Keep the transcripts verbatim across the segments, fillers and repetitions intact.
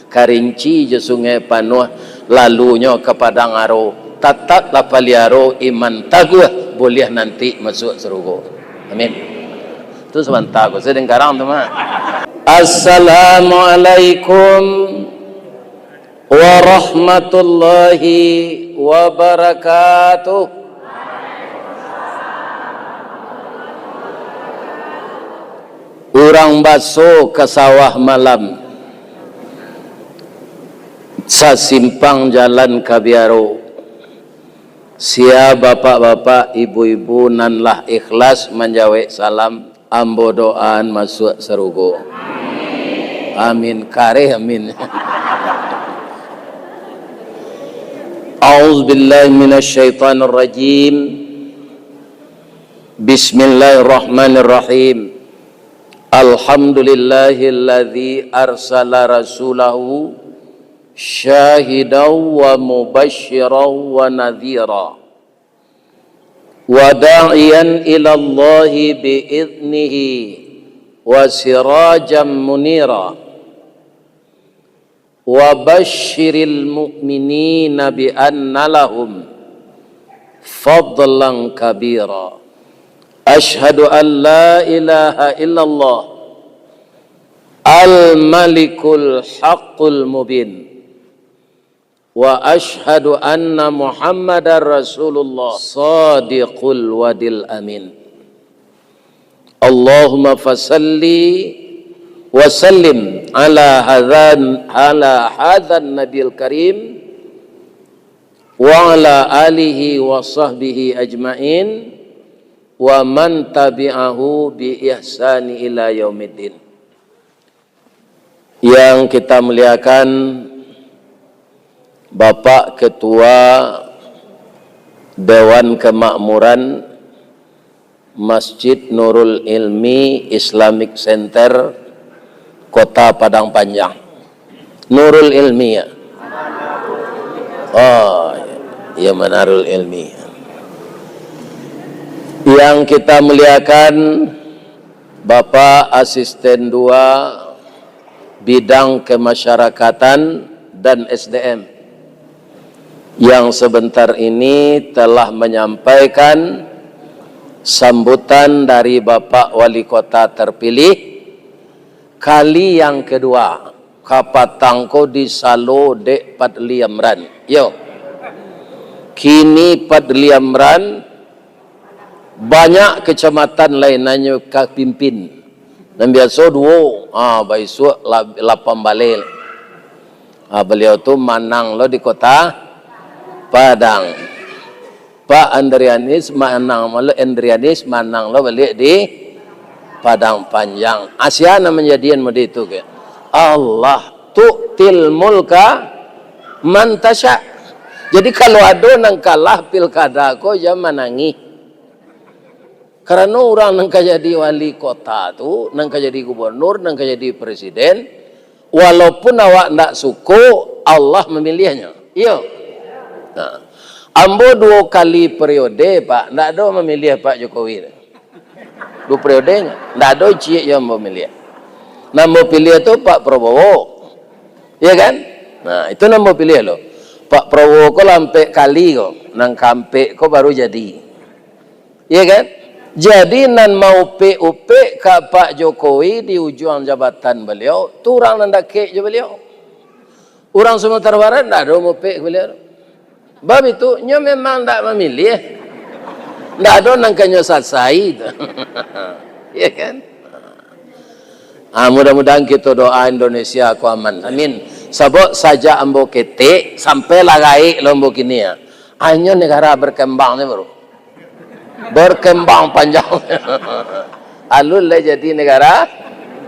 Karinci jo Sungai Panuah, lalunyo ka Padang Aro, tataplah paliaro iman taguah, buliah nanti masuak sarugo. Amin. Tu sabanta ko, sadang karang tu mah. Assalamualaikum warahmatullahi wabarakatuh. Urang baso ka sawah malam, sasimpang jalan ka biaro. Sia bapak-bapak, ibu-ibu nan lah ikhlas manjawek salam, ambo doaan masuak sarugo. Amin. Kareh amin. A'udzubillahi minasyaitonirrajim. Bismillahirrahmanirrahim. Alhamdulillahilladzi arsala rasulahu syahidan wa mubasysyiran wa nadhira, wa da'iyan ilallahi bi'idhnihi wa sirajan munira. Wa basysyiril mu'minina bi anna lahum fadlan kabira. Asyhadu an la ilaha illallah al-malikul haqqul mubin. Wa asyhadu anna Muhammadar Rasulullah shadiqul wadil amin. Allahumma fasalli wa sallim ala hadzan, ala hadzan nabiyil karim, wa ala alihi wa sahbihi ajmain, wa man tabi'ahu bi ihsani ila yaumiddin. Yang kita muliakan, Bapak Ketua Dewan Kemakmuran Masjid Nurul Ilmi Islamic Center, Kota Padang Panjang. Nurul Ilmi, ya? Oh, ya, Manarul Ilmi. Yang kita muliakan, Bapak Asisten dua Bidang Kemasyarakatan dan S D M, yang sebentar ini telah menyampaikan sambutan dari Bapak Wali Kota terpilih kali yang kedua. Kapatang ko disalo dek Fadli Amran. Yo. Kini Fadli Amran banyak kecamatan lain nan nyo ka pimpin. Nan biaso duo, ha, baisuak la-, lapan baleh. Ha, baliau tu manang lo di Kota Padang. Pak Andrianis manang lo, Andrianis manang lo baliak di Padang Panjang. Asia nan manjadian mode tu ke? Allah tu'til mulka man tasya. Jadi, kalau ado nan kalah pilkada ko, jan manangih. Karano urang nan ka jadi wali kota tu, nan ka jadi gubernur, nan ka jadi presiden, walaupun awak ndak suko, Allah mamiliahnyo. Iyo. Nah, ambo duo kali periode, Pak, ndak ado mamiliah Pak Jokowi. Duo periode nyo, ndak ado ciek yo ambo miliah. Nan ambo piliah tu Pak Prabowo. Iyo kan? Nah, itu nan ambo piliah lo. Pak Prabowo ko lah ampek kali ko, nan kaampek ko baru jadi. Iyo kan? Jadi, nan maupek-upek ka Pak Jokowi di ujuang jabatan baliau, tu urang nan dakek jo baliau. Urang Sumatera Barat ndak ado maupek ka baliau. Bab itu, nyo memang ndak mamiliah. Ndak ado nan ka nyo sasai tu. Iyo kan? Ah, mudah-mudahan kito doa Indonesia ko aman. Amin. Sabab sajak ambo ketek, sampai lah gaek lo ambo kini, ah. Hanyo negara berkembang ni baru. Berkembang panjang. Alun lah jadi negara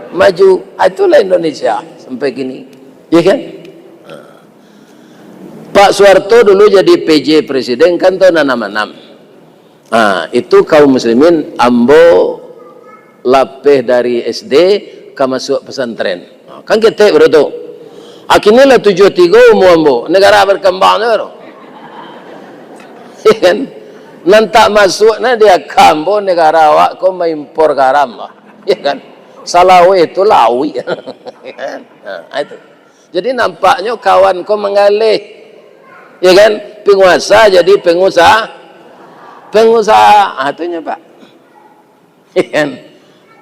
maju. Ah, itulah Indonesia sampai kini. Iya kan? Pak Soeharto dulu jadi P J presiden kan tahun anam anam. Ah, itu kaum muslimin ambo lapeh dari S D ka masuak pesantren. Ha, kan ketek baru tu. Akini lah tujuah tigo umua ambo, negara berkembang tu baru. Ya kan? Nan tak masuak nah di aka ambo, negara awak ko maimpor garam lah. Ya kan? Salaweh tu lawik. Ya kan? Ha, itu. Jadi nampaknyo kawan ko manggaleh. Ya kan? Penguasa jadi pengusaha. Pengusaha. Ah, tu nyo, Pak. Ya kan?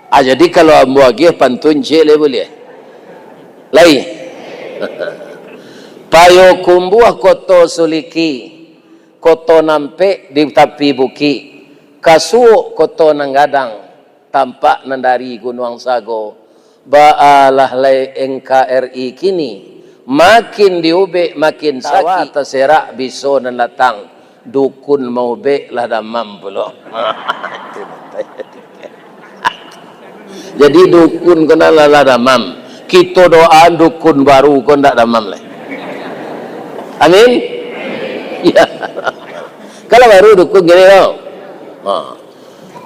Ah, jadi kalau ambo agiah pantun ciek lai buliah? Lai. Payokumbuah Koto Suliki, koto nan pek di tapi bukik, kasuok koto nan gadang, tampak nan dari Gunuang Sago. Baalah lai N K R I kini, makin diubek makin sakik, taserak biso nan datang, dukun maubek lah damam pulo. Jadi dukun ko nan lah, lah damam. Kito doaan dukun baru ko ndak damam lai. Amin. Ya. Kalau baru dukun gini tau. Ha.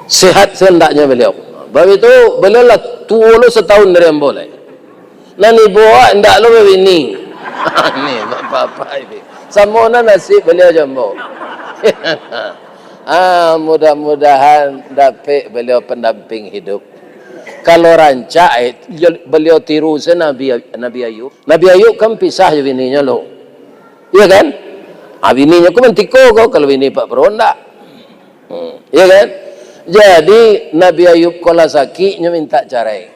Sehat sehendaknya beliau. Sebab itu, beliau lah tuo lo satahun dari ambo lai. Nan ibo awak indak lo babini. Ni, bapak-bapak ini. Samo nan nasib beliau jo ambo. Ah, mudah-mudahan dapek beliau pendamping hidup. Kalau rancak, eh, beliau tiru se Nabi, Nabi Ayub. Nabi Ayub kan pisah jo bininyo lo. Iya kan? Ah, bininyo ko mantiko ko, kalau bini Pak Prabowo ndak. Hmm, iya kan? Jadi, Nabi Ayub ko lah sakik, nyo mintak carai.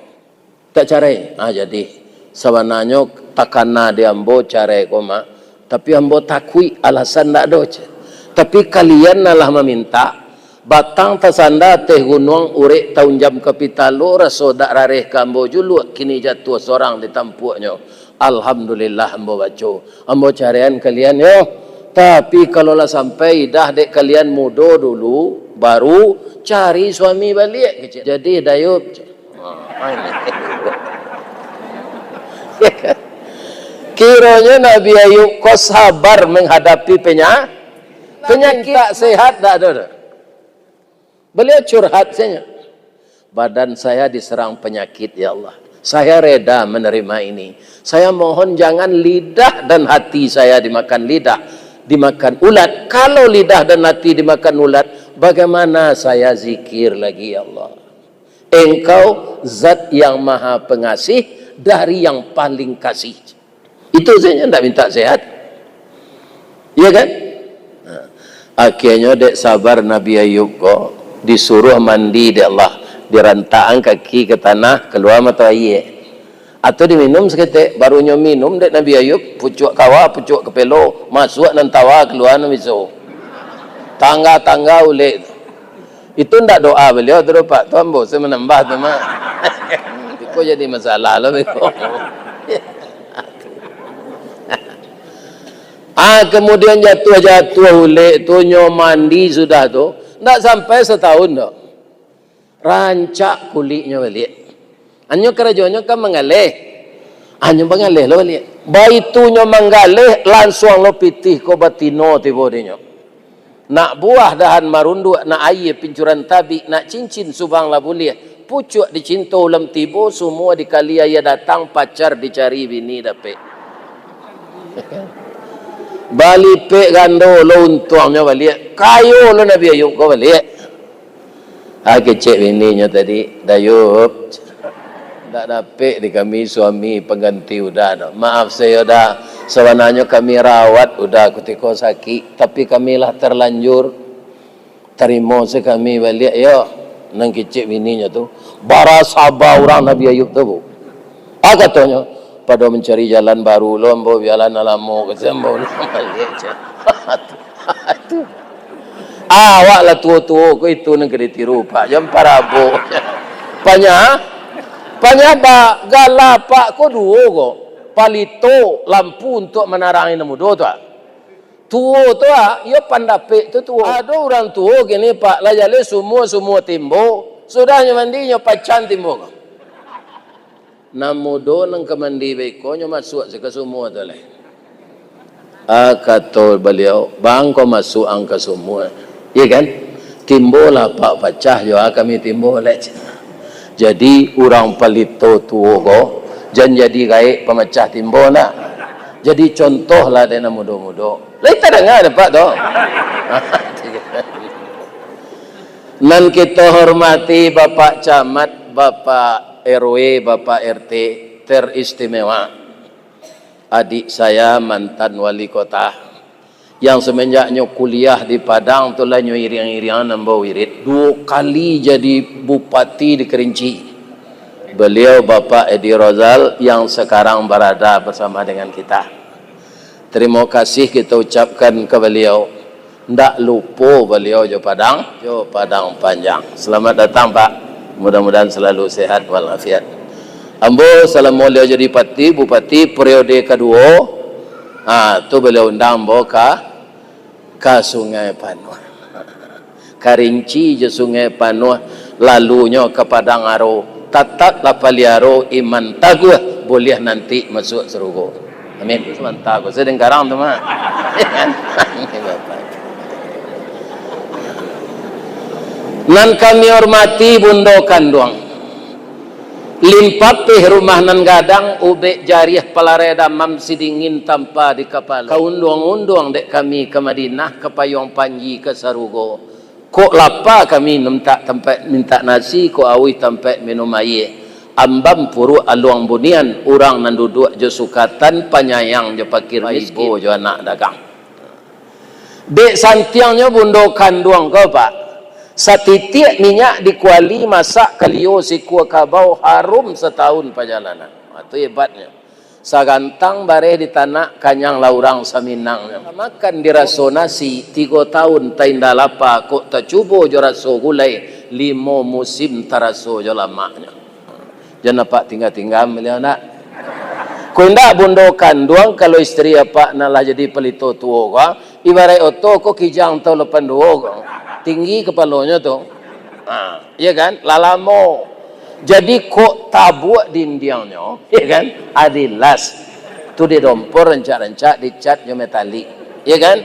Tak carai. Ah, jadi, sabananyo takana di ambo carai ko, Mak. Tapi ambo takuik, alasan ndak ado, ceh. Tapi kalian nan lah mamintak, batang tasanda ateh gunuang, urek taunjam ka pitalo, raso dak rareh ka ambo juluak, kini jatuah sorang di tampuaknyo. Alhamdulillah, ambo baco. Ambo caraian kalian yo. Tapi, kalau lah sampai idah dek kalian mudo dulu, baru cari suami baliak, kecek. Jadi, Dayup, kironyo Nabi Ayub ko sabar menghadapi penya-, penyakit. Mintak sehat, dak ado doh. Beliau curhat saja. "Badan saya diserang penyakit, ya Allah. Saya reda menerima ini. Saya mohon jangan lidah dan hati saya dimakan lidah, dimakan ulat. Kalau lidah dan hati dimakan ulat, bagaimana saya zikir lagi, ya Allah? Engkau zat yang maha pengasih dari yang paling kasih." Itu saja ndak minta sehat. Iya kan? Nah, akhirnyo dek sabar Nabi Ayub ko disuruh mandi dek Allah, dirantakan kaki ka tanah, kalua mato aia. Atau diminum saketek, barunyo minum dek Nabi Ayub, pucuak kawa, pucuak kapelo, masuak nan tawa, kalua nan biso. Tangga-tangga ulek tu. Itu ndak doa beliau tu, Pak. Tu ambo se manambah tu, Mak. Iko jadi masalah lo, beko. Ah, kemudian jatuah-jatuah ulek tu, nyo mandi sudah tu. Ndak sampai satahun doh. Rancak kuliknyo baliak. Anyo karajonyo kan manggaleh. Anyo manggaleh lo baliak. Baitu nyo manggaleh, lansuang lo pitih ko batino tibo dinyo. Nak buah dahan marunduak, nak aia pincuran tabik, nak cincin subang lah buliah. Pucuak dicinto ulam tibo, sumua dikali aia datang, pacar dicari bini dapek. Balipek gando lo untuangnyo baliak. Kayo lo Nabi Ayub ko baliak. Ah, kecek bininyo tadi, "Dayup, ndak dapek di kami suami pangganti Uda, no. Maaf sajo, Da. Sabananyo kami rawat Uda kutiko sakik, tapi kami lah terlanjur. Tarimo se kami baliak, yo." Nan kecek bininyo tu, bara saba urang Nabi Ayub tu, Bu. Ah, katonyo, "Pado mancari jalan baru lo ambo, bialah nan lamo ko se ambo ulang baliak," ceh. Awak lah tuo-tuo ko, itu nan ka ditiru, Pak. Jan parabok. Panya-, panyabak gala Pak ko duo ko. Palito, lampu untuak manarangi nan mudo tu, ah. Tuo tu, ah, iyo pandapek tu tuo. Ado urang tuo kini, Pak, lah jaleh sumua-sumua timbo. Sudahnyo mandi, nyo pacan timbo ko. Nan mudo nan ka mandi baiko, nyo masuak se ka sumua tu lai. Ah, kato baliau, "Bang, ko masuak ang ka sumua." Iya kan? "Timbo lah, Pak, pacah jo, ah, kami timbo lai." Jadi, urang palito tuo ko, jan jadi gaek pamacah timbo, nak. Jadi, contoh lah dek nan mudo-mudo. Lai tadanga dek Pak tu? Nan kito hormati Bapak Camat, Bapak R W, Bapak R T, teristimewa. Adik saya mantan wali kota, yang semenjaknyo kuliah di Padang tu lah nyo iriang-iriangan ambo wirid. Duo kali jadi bupati di Kerinci. Beliau Bapak Edi Rozal yang sekarang berada bersama dengan kita. Terima kasih kita ucapkan ke beliau. Ndak lupo baliau jo Padang, jo Padang Panjang. Selamat datang, Pak. Mudah-mudahan selalu sehat walafiat. Ambo salamo baliau jadi pati, bupati periode kaduo, ha, tu baliau undang ambo ka, ka Sungai Panuah. Kerinci jo Sungai Panuah, lalunyo ka Padang Aro. Tataplah paliaro iman taguah, buliah nanti masuak sarugo. Amin. Samantang ko, sadang garang tu mah. Nan kami hormati Bundo Kanduang. Limpapih rumah nan gadang, ubek jariah palarai damam, sidingin tampa di kapalo. Kaunduang-unduang dek kami ka Madinah, ka payuang panji ka sarugo. Kok lapa kami mintak tampek mintak nasi, kok auih tampek minum aia. Ambam puruak aluang bunian, urang nan duduak jo sukatan, panyayang jo pakir miskin, ibo jo anak dagang. Dek santiangnyo Bundo Kanduang ko, Pak, satitiak minyak di kuali, masak kalio sikua kabau, harum satahun pajalanan. Ha, tu hebatnyo. Sagantang bareh di tanak, kanyang lah urang saminangnyo. Makan diraso nasi, tigo tahun tainda lapa, kok tacubo jo raso gulai, limo musim taraso jo lamaknyo. Jan apak tingga-tingga baliau nak. Ko indak Bundo Kanduang, kalau isteri apak nan lah jadi palito tuo ko, ibaraik oto ko kijang tahun lapan duo ko. Tinggi kapalonyo tu. Ha, iya kan? Lah lamo. Jadi kok tabuak dindiangnyo, iya kan? Adilas. Tu didompor rancak-rancak, dicat jo metalik. Iya kan?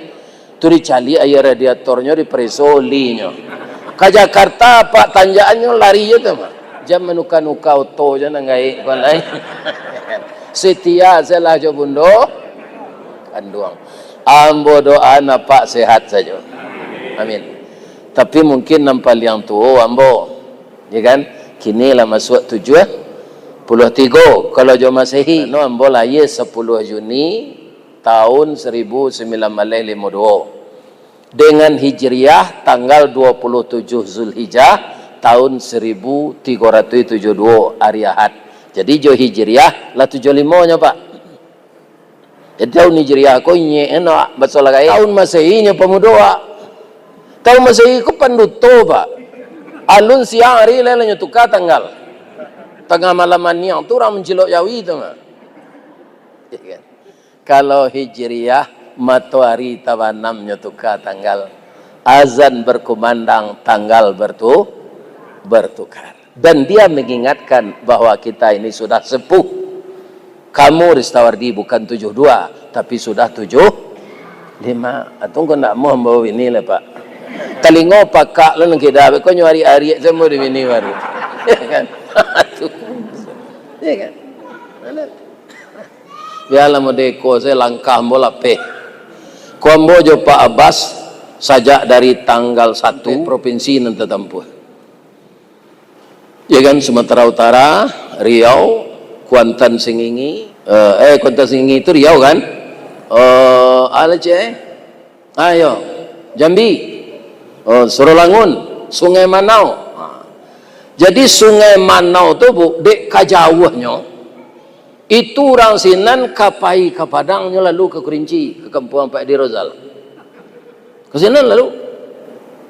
Tu dicaliak aia radiatornyo, dipareso olinyo. Ka Jakarta, Pak, tanjakannyo lari je tu, Pak. Jan manuka-nuka oto je nan gaek ko lai. Setia sajolah jo Bundo Kanduang. Ambo doaan apak sehat sajo. Amin. Tapi mungkin nan paliang tuo ambo, ya kan? Kini lah masuak tujuah puluah tigo kalau jo Masehi. Karano ambo lahia sapuluah Juni tahun saribu sambilan baleh limo duo. Dengan Hijriah tanggal duo puluah tujuah Zulhijjah tahun saribu tigo ratuih tujuah duo, ari Ahad. Jadi jo Hijriah lah tujuah limo nyo, Pak. Jadi tahun Hijriah ko inyek nian, Pak, baso lah gaek. Tahun Masehi nyo pamudo, Pak. Tahun Masehi ko panduto, Pak. Alun siang ari lai lah nyo tuka tanggal. Tangah malam maniang tu urang mancilok jawi tu, Pak. Iya kan? Kalau Hijriah, matoari tabanam nyo tuka tanggal. Azan berkumandang, tanggal bertu-, bertukar. Dan dia mengingatkan bahwa kita ini sudah sepuh. Kamu, Ristawardi, bukan tujuah dua, tapi sudah tujuah lima. Atau engkau ndak mau bawa bini lah, Pak. Talingo pakak lo nan kida, kau nyo ariak-ariak samo di bini baru. Ya kan? Itu. Ya kan? Mana? Biarlah modeko sajo, langkah ambo lapeh. Ko ambo jo Pak Abbas sajak dari tanggal satu provinsi nan tatampuah. Ya kan, Sumatera Utara, Riau, Kuantan Sengingi, eh, eh, Kuantan Sengingi itu Riau kan? Eh, alah cek, eh? Ayo, Jambi, oh, Sorolangun, Sungai Manau. Ha. Jadi Sungai Manau tu, Bu, dek ka jauahnyo, itu urang sinan ka pai ka Padang, nyo lalu ka Kerinci, ka kampuang Pak Edi Rozal. Ka sinan lalu.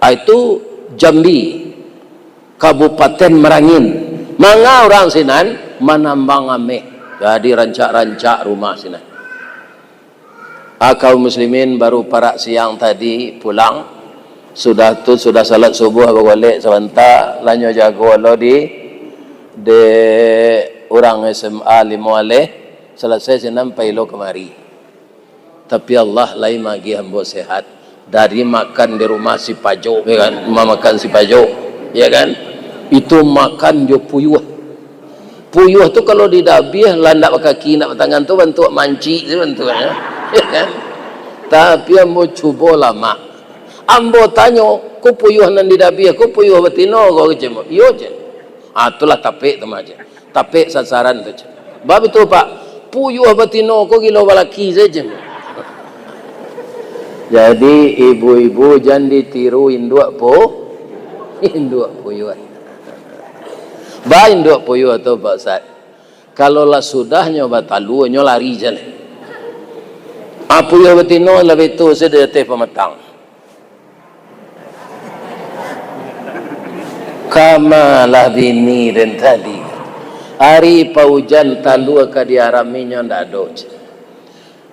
Ah, itu Jambi, Kabupaten Merangin. Manga urang sinan manambang ameh. Jadi rancak-rancak rumah sinan. Ah, kaum muslimin, baru parak siang tadi pulang. Sudah tu, sudah salat subuh, bagolek sabanta, lah nyo jago lo di, di urang S M A Limo Aleh, salasai sinan pailo kamari. Tapi Allah lai magiah ambo sehat. Dari makan di rumah si Pajo, ya kan? Rumah makan si Pajo, ya kan? Itu makan jo puyuah. Puyuah tu kalau didabiah, lah ndak bakaki, ndak batangan tu, bantuak mancik tu bantuaknyo. Ya kan? Tapi ambo cubo lamak. Ambo tanyo, "Ko puyuah nan didabiah, ko puyuah batino ko?" kecek ambo. "Iyo," cek. Ah, itulah tapek tu mah, cek. Tapek sasaran tu, cek. Bab itu, Pak. Puyuah batino ko gilo balaki sajo. Jadi, ibu-ibu jan ditiru induak pu-, induak puyuah. Ba induak puyuah tu, Pak Ustaz. Kalau lah sudah nyo batalua, nyo lari jan. Ah, puyuah batino lah betul sajo di ateh pamatang. Kamalah bini den tadi. Ari paujan talua ka diaraminyo ndak ado.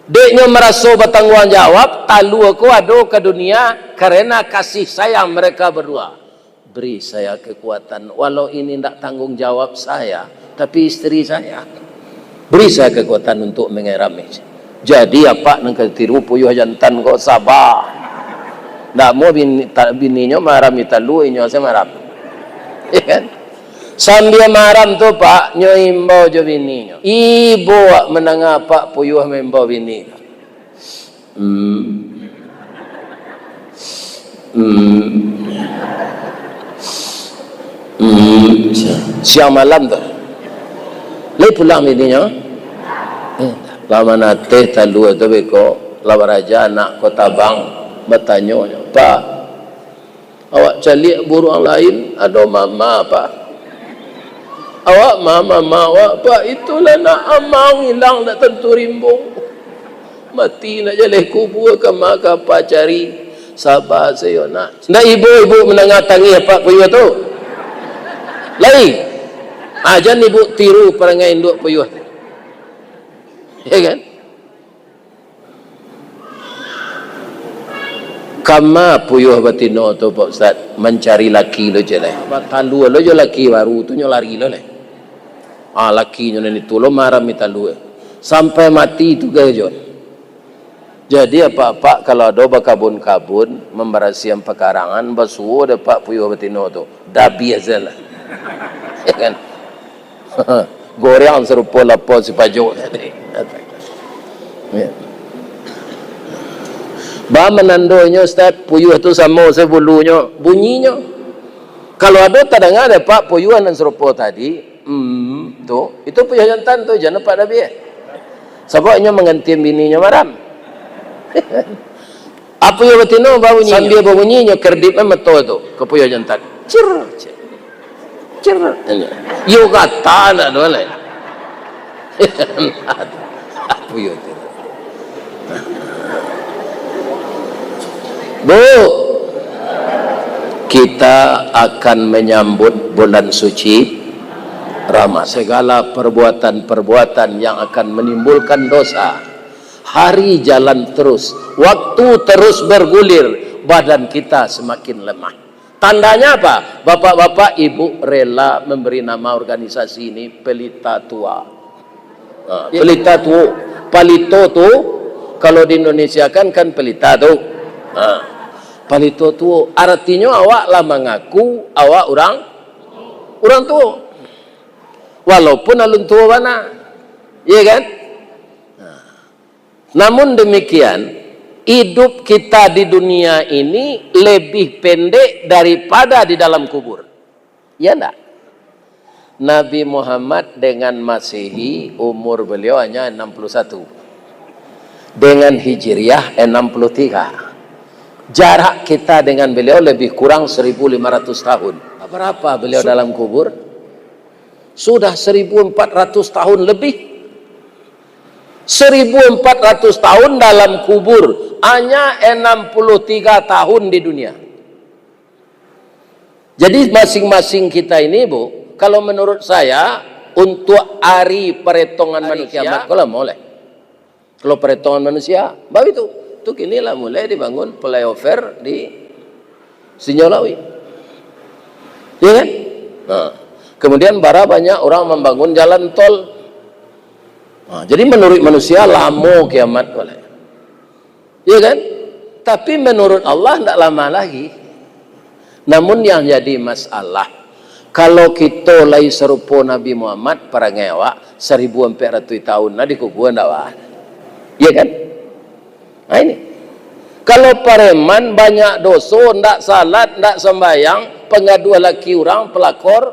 Dek nyo maraso batangguang jawab, talua ko ado ka dunia karena kasih sayang mereka berdua. Beri saya kekuatan, walau ini ndak tanggung jawab saya, tapi isteri saya. Beri saya kekuatan untuk mengerami. Jadi, apak nan katiru puyuah jantan ko, saba. Ndak mau bini, ta-, bininyo marami talua, inyo se maram. Ya kan? Sambia maram tu, Pak, nyo imbau jo bininyo. Ibo wak mandanga apak puyuah maimbau bini. Hmm. Hmm. Hmm. Siang malam tu. Lai pulang bininyo? Eh, lah manateh talua tu beko, lah baraja anak ko tabang, batanyo, "Pak, awak caliak buruang lain, ado mama, Pak?" "Awak ma-, mama awak, Pak, itulah nak amang ilang dak tantu rimbung. Mati nak jaleh kubua, kama ka apak cari. Saba sajo, nak." Ndak ibo-ibo mandanga tangih apak puyuah tu? Lai. Ah, jan ibu tiru parangai induak puyuah tu. Ya kan? Kama puyuah batino tu, Pak Ustaz, mancari laki lo je lai. Batalua lo jo laki baru tu, nyo lari lo lai. Ah, lakinyo nan itu lo marami talua. Sampai mati tu gajo. Jadi, apak-apak kalau ado bakabun-kabun, mambarasiahan pakarangan, basuo dek apak puyuah batino tu. Dabiah se lah. Ya kan? Goreng sarupo lapau sipajuk tadi. Ya. Ba manandonyo, Ustaz, puyuah tu samo se bulunyo, bunyinyo. Kalau ado tadanga dek apak puyuah nan sarupo tadi, hmm, tu, itu puyuah jantan tu, jan apak dabiah. Sabab inyo manggantian bininyo maram. Apo yo batino babunyi? Sambia babunyi nyo kerdip mato tu ka puyuah jantan. Cir, cir, cir. Yo kata nak tu lai. Apo yo tu? Bu, kita akan menyambut bulan suci Ramadan. Segala perbuatan-perbuatan yang akan menimbulkan dosa, hari jalan terus, waktu terus bergulir, badan kita semakin lemah. Tandanya apa? Bapak-bapak, ibu rela memberi nama organisasi ini Pelita Tua. Ha, Pelita Tuo. Palito tu, kalau di Indonesia kan, kan pelita tu. Ha, Palito Tuo. Artinyo awak lah mangaku awak urang, urang tuo. Walaupun alun tuo bana. Iya kan? Nah. Namun demikian, hidup kita di dunia ini lebih pendek daripada di dalam kubur. Iya ndak? Nabi Muhammad dengan Masehi, umur beliau hanya enam puluh satu. Dengan Hijriah, enam puluh tiga. Jarak kita dengan beliau lebih kurang seribu lima ratus tahun. Berapa beliau dalam kubur? Sudah seribu empat ratus tahun lebih. Seribu empat ratus tahun dalam kubur, hanya enam puluh tiga tahun di dunia. Jadi, masing-masing kita ini, Bu, kalau menurut saya, untuk hari peretongan manusia, kiamat, kalau mau lah. Kalau peretongan manusia, baru itu. Tu kini lah mulai dibangun flyover di Sinjau Lawi. Ya kan? Nah, kemudian bara banyak orang membangun jalan tol. Nah, jadi menurut manusia lamo kiamat ko lai. Ya kan? Tapi menurut Allah ndak lama lagi. Namun yang jadi masalah, kalau kito lai sarupo Nabi Muhammad, parangai awak, seribu ampek ratuih tahun lah dikubua, ndak wah. Ya kan? Nah, ini. Kalau pareman banyak doso, ndak salat, ndak sambayang, panggaduah laki urang, pelakor,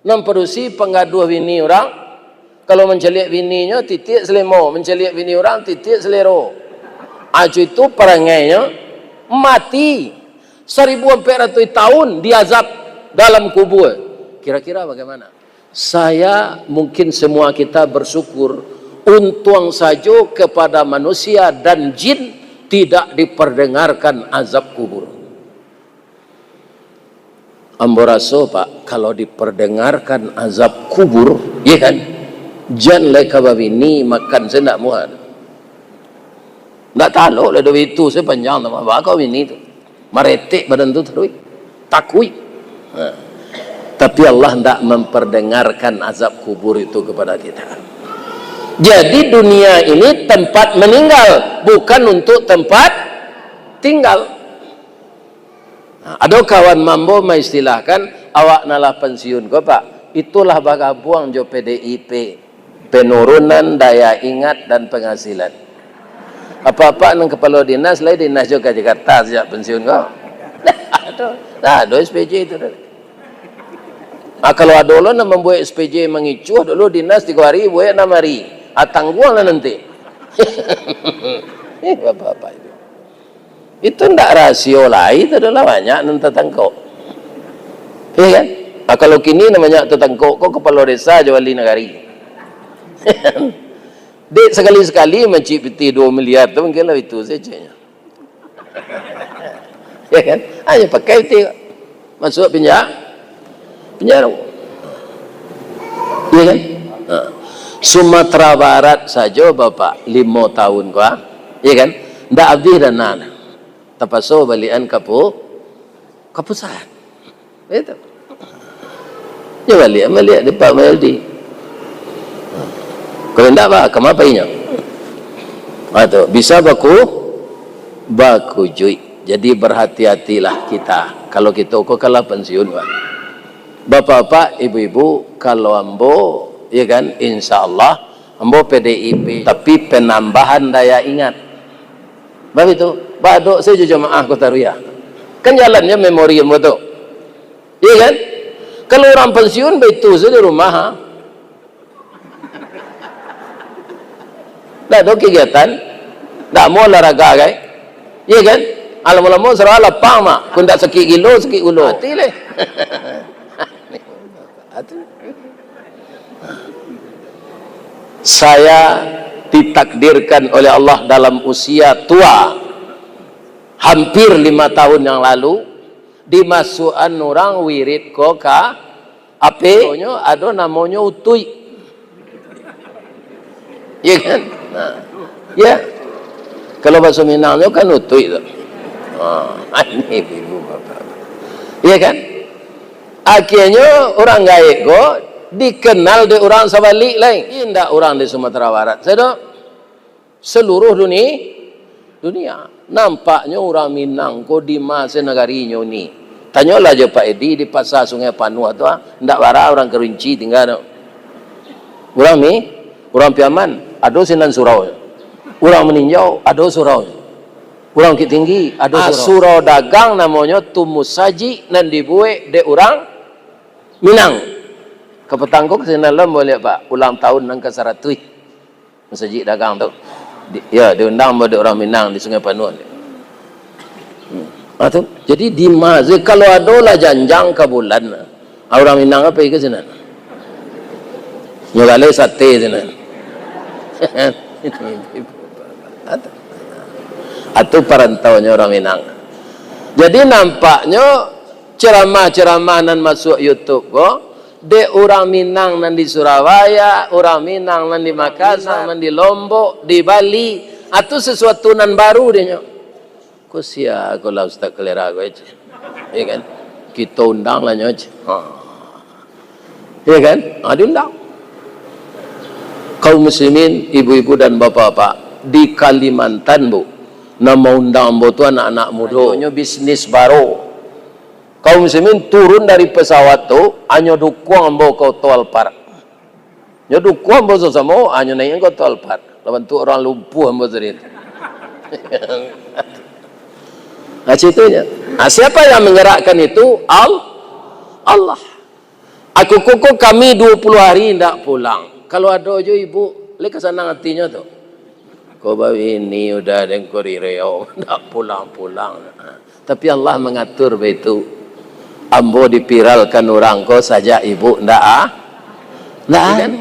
nan padusi panggaduah bini urang, Kalau mancaliak bininyo, titiak salemo. Mancaliak bini urang, titiak salero. Acu itu parangainyo mati. Saribu ampek ratuih tahun diazab dalam kubur. Kira-kira bagaimana? Saya, mungkin semua kita bersyukur, untuang sajo kepada manusia dan jin tidak diperdengarkan azab kubur. Ambo raso, Pak, kalau diperdengarkan azab kubur, ya kan, jan lai ka babini makan se ndak muah. Ndak talok lah duit tu sepanjang tu, mah bakau bini tu. Maretek badan tu taruih. Takuik. Nah. Tapi Allah ndak memperdengarkan azab kubur itu kepada kita. Jadi dunia ini tempat meninggal, bukan untuk tempat tinggal. Nah, ado kawan mambo maistilahkan, "Awak nan lah pensiun ko, Pak, itulah bagabuang jo P D I P, penurunan daya ingat dan penghasilan." Apak-apak nan kapalo dinas, lai dinas jo ka Jakarta sajak pensiun ko? Ndak ado, ndak ado S P J itu doh. Ah, kalau ado lo nan mambuek S P J mangicuah dulu dinas tigo hari, buek anam hari. Ah, tangguanglah nanti. Eh, bapak-bapak itu. Itu ndak rasio lai, itu adalah banyak nan tatangkok. Iya kan? Ah, kalau kini nan banyak tatangkok ko kapalo desa jo wali nagari. Dek sakali-sakali mancik pitih duo miliar tu mungkin lah itu sajonyo. Ya kan? Ayo pakai pitih. Masuak penjara. Penjara. Iya kan? Ha. Sumatera Barat sajo, Bapak, limo tahun ko, ah. Iya kan? Ndak abih dana. Tapaso balian ka pu-, ka pusat. Itu. Nyo baliak, baliak di Pak Mahyeldi. Kalau ndak, Pak, kama pai nyo? Ha, tu. Bisa baku-, bakujuik. Jadi, berhati-hatilah kita. Kalau kito ko kalah pensiun, Pak. Bapak-bapak, ibu-ibu, kalau ambo, ya kan, insya Allah, ambo P D I P, tapi penambahan daya ingat. Bab itu, badok sajo jamaah Kota Ruya. Kan jalannyo memori ambo tu. Iya kan? Kalau urang pensiun, baitu sajo di rumah, ha. Ndak ado kegiatan, ndak mau olahraga, kan? Iya kan? Lamo-lamo sarawa lapang, mak. Kun ndak sakik gilo, sakik gulo. Mati leh. Saya ditakdirkan oleh Allah dalam usia tua, hampir lima tahun yang lalu, dimasuakan urang wirid ko ka H P, nyo ado namonyo utuik. Iya kan? Nah, ya. Kalau bahaso Minangnyo kan utuik tu. Ha, ini ibu bapak. Iya kan? Akhirnyo urang gaek ko dikenal dek urang sabalik lai. Indak urang di Sumatera Barat sajo. Seluruh duni-, dunia. Nampaknyo urang Minang ko di ma se nagarinyo ni. Tanyolah jo Pak Edi di Pasa Sungai Panuah tu, ah, ndak bara urang Kerinci tingga tu. Urang Mi-, urang Piaman, ado sinan surau. Urang Maninjau, ado surau. Urang Bukittinggi, ado surau. Ah, surau dagang namonyo tu musajik nan dibuek dek urang Minang. Kapatang ko ka sinan lah, ambo liek, Pak, ulang tahun nan ka saratuih. Masajik dagang tu. Di, ya, diundang ambo dek urang Minang di Sungai Panuah. Hmm. Ha, tu. Jadi, di ma-, kalau ado lah janjang ka bulan, ha, urang Minang pai ka sinan. Nyo galeh sate sinan. Ha, tu. Ha, tu parantaunyo urang Minang. Jadi, nampaknyo ceramah-ceramah nan masuak YouTube ko, dek urang Minang nan di Surabaya, urang Minang nan di Makassar, nan di Lombok, di Bali, atau sesuatu nan baru dek nyo. Ko sia ko lah Ustaz Kalera ko, ceh. Ya kan? Kito undang lah nyo, ceh. Ha. Ya kan? Ha, diundang. Kaum muslimin, ibu-ibu dan bapak-bapak, di Kalimantan, Bu, nan maundang ambo tu anak-anak mudo. Nyo bisnis baro. Kaum muslimin turun dari pesawat tu, hanyo dukuang ambo ka oto Alphard. Nyo dukuang ambo sasamo, hanyo naiak ka oto Alphard. Lah bantuak urang lumpuah ambo tadi tu. Nah, ceritanya. Nah, siapa yang menggerakkan itu? Al-, Allah. Aku kukuh kami dua puluh hari indak pulang. Kalau ado jo ibu, lai ka sanang atinyo tu. Ko babini udah den ko di Riau, ndak pulang-pulang. Tapi Allah mangatur baitu. Ambo dipiralkan urang ko sajak ibu ndak a-, ndak ado.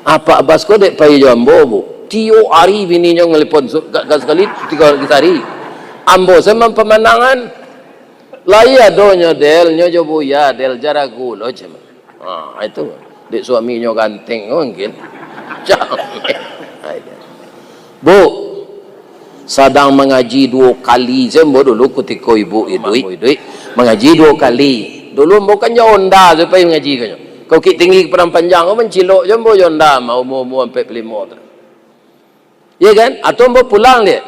Apak Bas ko dek pai jo ambo, Bu. Tiok ari bininyo ngalipon su-, ga-, ga sakali, tigo ari sahari. Ambo se mampamandangan. Lai adonyo Del, nyo jo Buya Del, jaragu lo cem. Ha, itu. Dek suaminyo ganteng mungkin. Cameh. Ha, itu. Bu, sadang mangaji duo kali, se ambo dulu kutiko ibu iduik, iduik, mangaji duo kali. Dulu ambo kan jo onda se pai mangaji kanyo. Ka Bukittinggi ka Padang Panjang, ko mancilok jo ambo jo onda, mah umua-umua ampek puluah limo tu. Iya kan? Atau ambo pulang liak.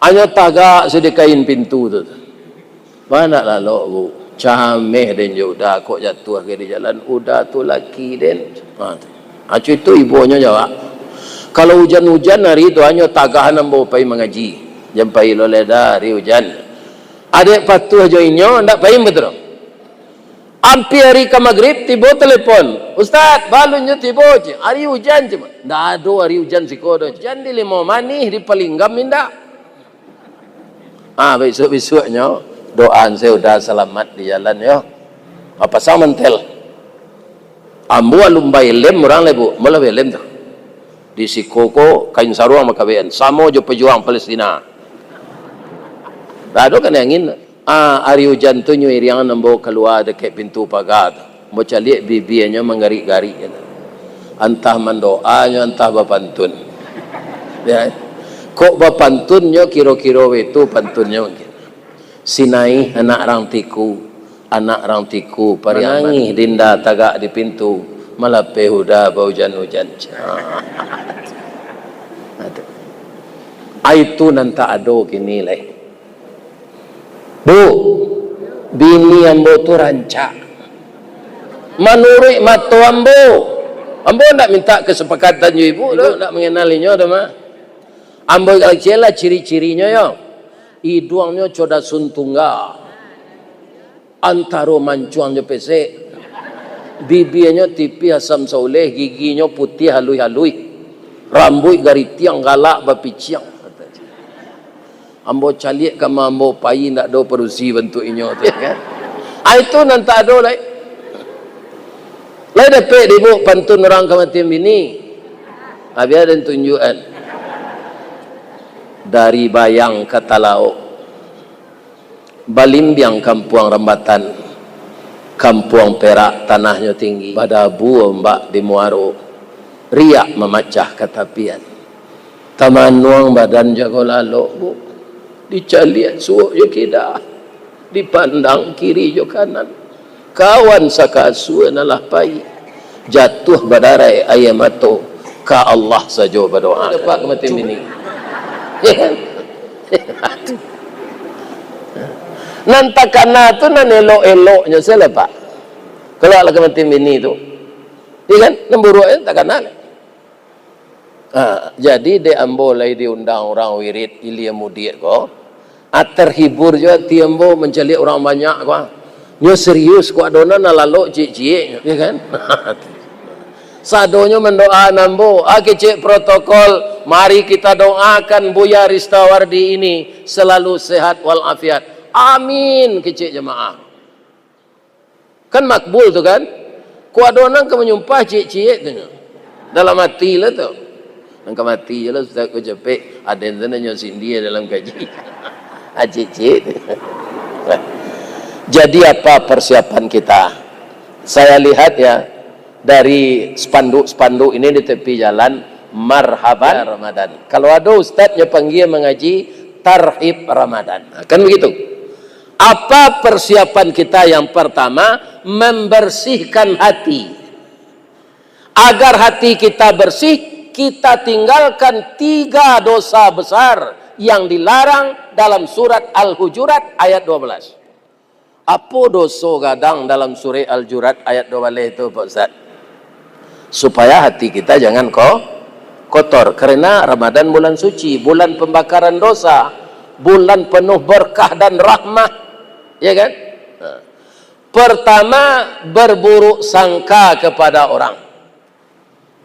Hanyo tagak se di kain pintu tu. Baa ndak lalok, Bu. Cameh den jo uda, kok jatuah ka di jalan. Uda tu laki den. Ha, tu. Ha, cuito ibunyo jawab. Kalau ujan-ujan ari tu, hanyo tagahan ambo pai mangaji. Jan pai lo lai da, ari ujan. Dek patuah jo inyo, ndak pai batua. Ampia ari ka magrib, tibo talepon. "Ustaz, balun nyo tibo," cek. "Ari ujan," cek. "Ndak ado ari ujan siko doh." Ujan di Limau Manih, di Palinggam indak. Ah, bisuak-bisuaknyo, doaan se uda salamat di jalan yo. Ah, pasang mantel. Ambo alun baelem urang lai, Bu. Ambo lah baelem tu. Di siko ko kain saruang makabean. Samo jo pajuang Palestina. Ndak ado kanai angin. Ah, ari ujan tu nyo iriangan ambo kalua dakek pintu paga tu. Ambo caliak bibianyo manggarik-garik. Antah mandoanyo, antah bapantun. Ya. Kok bapantunnyo kiro-kiro baitu pantunnyo mungkin. Sinaih anak rang Tiku, anak rang Tiku Pariaman. Manangih dinda tagak di pintu, malapeh uda baujan-ujan. Aduh. Ai tu nan tak ado kini lai. Bu, bini ambo tu rancak. Manuruik mato ambo, ambo ndak minta kesepakatan jo ibu tu, ndak mangenal inyo tu mah. Ambo kecek lah ciri-cirinyo yo. Iduangnyo codasun tungga. Antaro mancuang jo pesek. Bibianyo tipih asam sauleh, giginyo putiah aluih-aluih. Rambuik garitiang galak bapiciang. Ambo caliak ka ma ambo pai, ndak ado padusi bantuak inyo tu, kan. Ah, itu nan tak ado lai. Lai dapek dibuk pantun urang kamatian bini. Ah, bia den tunjuakan. Dari Bayang ka Talaok. Balimbiang kampuang Rambatan, kampuang Perak tanahnyo tinggi, badabu ombak di muaro, riak mamacah ka tapian. Tamanuang badan jago lalok, Bu, dicaliak suok jo kida, dipandang kiri jo kanan. Kawan sakasua nan lah pai, jatuah badarai aia mato, ka Allah sajo badoa. Dapek kamatian bini. Nan takana tu nan elok-eloknyo sajolah, Pak. Kalau lah kamatian bini tu, iya kan? Nan buruaknyo takana lah. Ha, jadi dek ambo lai diundang urang wirid ilia mudiak ko, ah, terhibur juo ati ambo mancaliak urang banyak ko, ah. Nyo serius, kok ado nan lalok ciek-ciek, ya kan? Sadonyo mandoaan ambo, ah, kecek protokol, mari kita doakan Buya Ristawardi ini selalu sehat walafiat. Amin, kecek jamaah. Kan makbul tu kan? Kok ado nan ka manyumpah ciek-ciek tu nyo. Dalam ati lah tu. Nan ka mati je lah, Ustaz, ko capek. Aden tu nyo sindia dalam kaji. Ah, ciek-ciek tu. Jadi apa persiapan kita? Saya lihat ya, dari spanduk-spanduk ini di tepi jalan, "Marhaban Ramadan." Kalau ado ustaz nyo panggia mangaji, "Tarhib Ramadan." Nah, kan begitu. Apa persiapan kita? Yang pertama, membersihkan hati. Agar hati kita bersih, kita tinggalkan tiga dosa besar yang dilarang dalam surat Al-Hujurat ayat dua belas. Apo doso gadang dalam surat Al-Hujurat ayat dua baleh tu, Pak Ustaz? Supaya hati kita jangan ko-, kotor. Karena Ramadan bulan suci, bulan pembakaran dosa, bulan penuh berkah dan rahmah. Ya kan? Nah. Pertama, berburuk sangka kepada orang.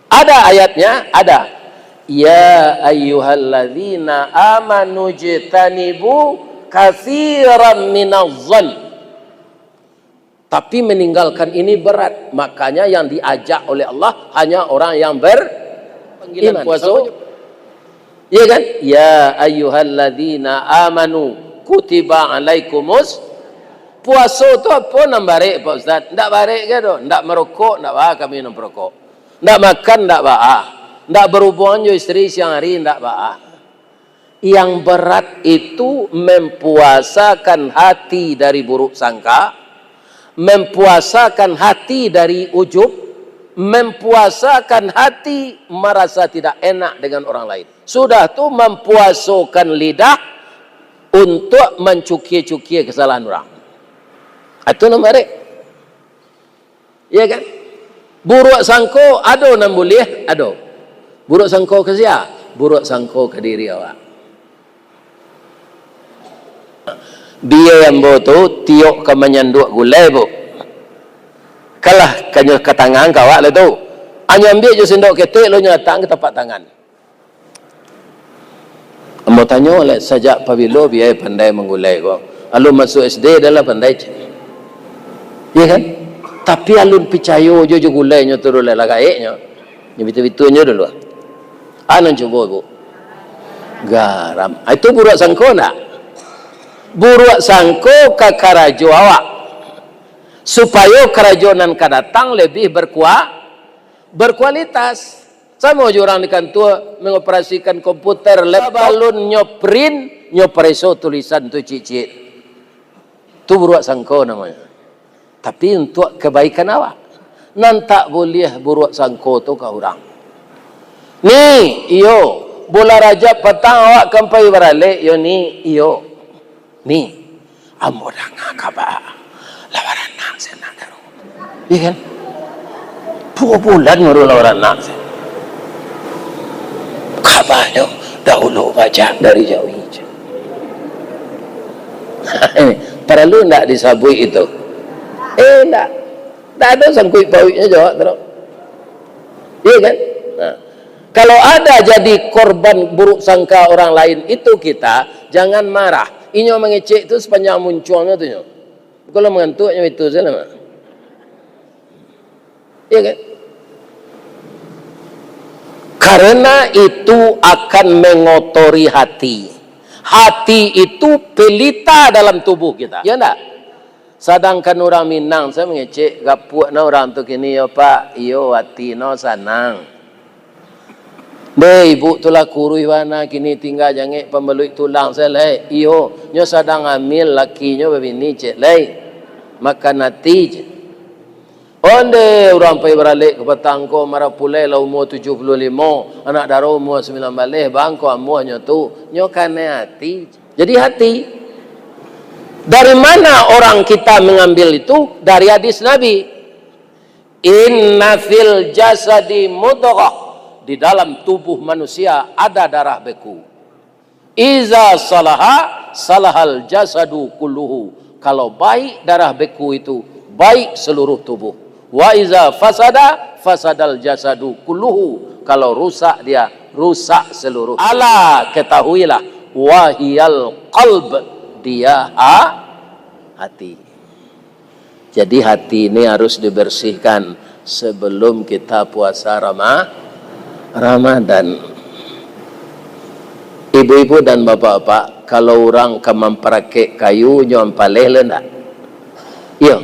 Ada ayatnya, ada. "Ya ayyuhalladzina amanu jtanibu katsiran minaz zan." Tapi meninggalkan ini berat. Makanya yang diajak oleh Allah hanya orang yang ber-, panggilan iman. Puasa. Iya kan? "Ya ayyuhalladzina amanu kutiba alaikumus." Puaso tu apo nan barek, Pak Ustaz? Ndak barek ke tu? Ndak merokok, ndak ba kami nan perokok. Ndak makan, ndak ba. Ndak berhubungan jo isteri siang hari, ndak ba. Yang berat itu mempuasakan hati dari buruk sangka, mempuasakan hati dari ujub, mempuasakan hati merasa tidak enak dengan orang lain. Sudah tu mempuasokan lidah untuk mancukia-cukia kesalahan orang. Itu nan barek. Iya kan? Buruak sangko ado nan buliah, ado. Buruak sangko ka sia? Buruak sangko ka diri awak. Bia ambo tu tiok ka manyanduak gulai, Bu. Kalah kanyo ka tangan ka awak lah tu. Anyo ambiak jo sendok ketek, lo nyo latak ka tapak tangan. Ambo tanyo, "Lek sajak pabilo bia pandai manggulai ko?" "Alun masuak S D dah lah pandai," cek. Iya kan? Tapi alun picayo jo, jo gulai nyo tu, lah gaek nyo. Nyo bitu-bitu nyo dulu. Anu cubo, Bu. Garam. Ah, itu buruak sangko ndak? Buruak sangko ka karajo awak. Supayo karajo nan ka datang lebih berkua-, berkualitas. Samo jo urang di kantua mengoperasikan komputer, laptop. Sabalun nyo print, nyo pareso tulisan tu ciek-ciek. Tu buruak sangko namonyo. Tapi untuak kebaikan awak. Nan tak buliah buruak sangko tu ka urang. Ni, iyo, bulan Rajab patang awak kan pai baralek, yo ni, iyo. Ni, ambo danga kaba, lah baranak se nak daru. Iya kan? Duo bulan baru lah baranak se. Kabanyo dahulu bajak dari jauh je. Paralu ndak disabuik itu? Eh, ndak. Ndak ado sangkuik pauiknyo jo awak tu. Iya kan? Nah. Kalau ada jadi korban buruk sangka orang lain itu kita, jangan marah. Inyo mangecek tu sapanjang muncuangnyo tu nyo. Bukan lo mangantuak nyo itu sajo lah, Mak. Iya kan? Karena itu akan mengotori hati. Hati itu pelita dalam tubuh kita. Ya ndak? Sadangkan urang Minang, sajo mangecek, "Gapuak no urang tu kini yo, Pak." Iyo, ati no sanang. "Deh, ibuk tu lah kuruih bana, kini tingga jangek pambaluik tulang sajo lai." Iyo, nyo sadang amil lakinyo babini, cek lai. Makan ati, cek. Ondeh, urang pai baralek ka patang ko, marapulai lah umua tujuah puluah limo, anak daro umua sambilan baleh, bangko amuahnyo tu, nyo kanai ati. Jadi hati. Dari mana orang kita mengambil itu? Dari hadis Nabi. "Inna fil jasadi mudghah." Di dalam tubuh manusia ada darah beku. "Iza salaha, salahal jasadu kulluhu." Kalau baik darah beku itu, baik seluruh tubuh. "Wa iza fasada, fasadal jasadu kulluhu." Kalau rusak dia, rusak seluruh. Ala, ketahuilah, "Wahiyal qalb." Dia ha-, hati. Jadi hati ini harus dibersihkan sebelum kita puasa Rama-, Ramadan. Ibu-ibu dan bapak-bapak, kalau urang ka mamparakek kayu, nyo ampaleh lo ndak? Iyo.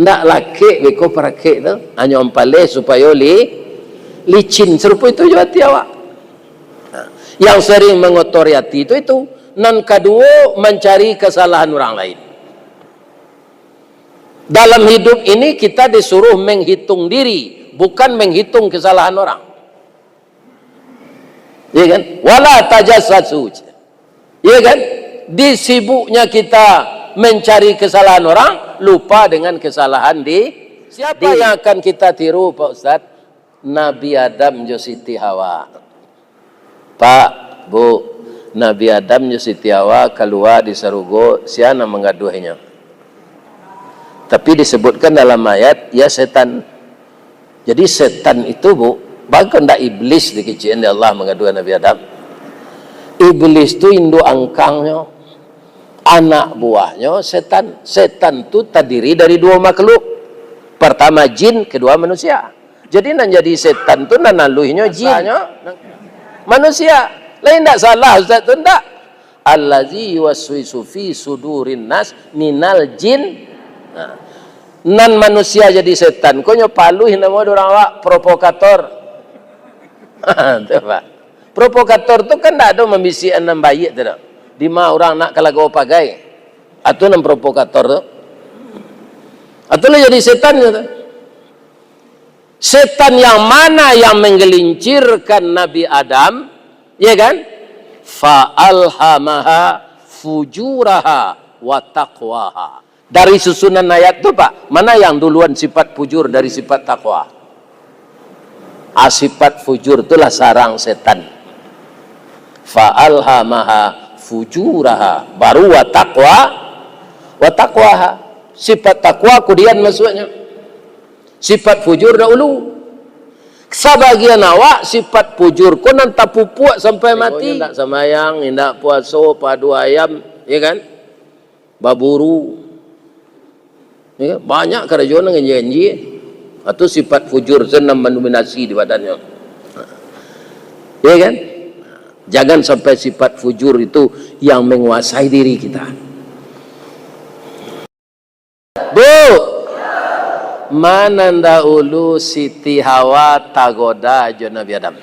Ndak lakek beko parakek tu, hanyo ampaleh supayo li-, licin. Sarupo itu jo hati awak. Nah, yang sering mengotori hati itu, itu. Nan kaduo, mancari kesalahan orang lain. Dalam hidup ini kita disuruh menghitung diri, bukan menghitung kesalahan orang. Iya kan? "Wala tajassasu." Iya kan? Di sibuknya kita mencari kesalahan orang, lupa dengan kesalahan di-, siapa yang akan kita tiru, Pak Ustaz? Nabi Adam jo Siti Hawa. Pak, Bu, Nabi Adam jo Siti Hawa kalua di sarugo, sia nan manggaduahnyo? Tapi disebutkan dalam ayat, ya setan. Jadi setan itu, Bu, Baa kok ndak Iblis dikecekan dek Allah mangadu Nabi Adam? Iblis tu induak angkangnyo, anak buahnyo setan. Setan tu tadiri dari duo makhluk. Partamo jin, kaduo manusia. Jadi nan jadi setan tu nan aluihnyo jin, manusia. Lai ndak salah Ustaz tu, ndak? Allazi yuwaswisu fi sudurin nas minal jin. Nah, nan manusia jadi setan ko nyo paluih namo dek urang awak, provokator. Tu, Pak. Provokator tu kan ndak ado mambisiakan nan baiak tu doh. Dima urang nak ka lagau pagai. Atu nan provokator tu. Atu lah jadi setan tu. Setan yang mana yang menggelincirkan Nabi Adam, ya kan? Fa alhamaha fujuraha wa taqwaha. Dari susunan ayat tu, Pak, mana yang duluan sifat fujur dari sifat takwa? Ah, sifat fujur itulah sarang setan. Fa alhamaha fujuraha, baru wa taqwa, wa taqwaha. Sifat takwa kudian masuaknyo. Sifat fujur dahulu. Sabagian awak sifat fujur ko nan tapupuak sampai mati. Tengoknyo indak sambayang, indak puaso, padu ayam, ya kan? Baburu. Ya, banyak karajo nan ganjia-ganjia. Itu sifat fujur tu nan mandominasi di badannyo. Ya kan? Jangan sampai sifat fujur itu yang menguasai diri kita. Bu, manandahulu Siti Hawa tagoda jo Nabi Adam.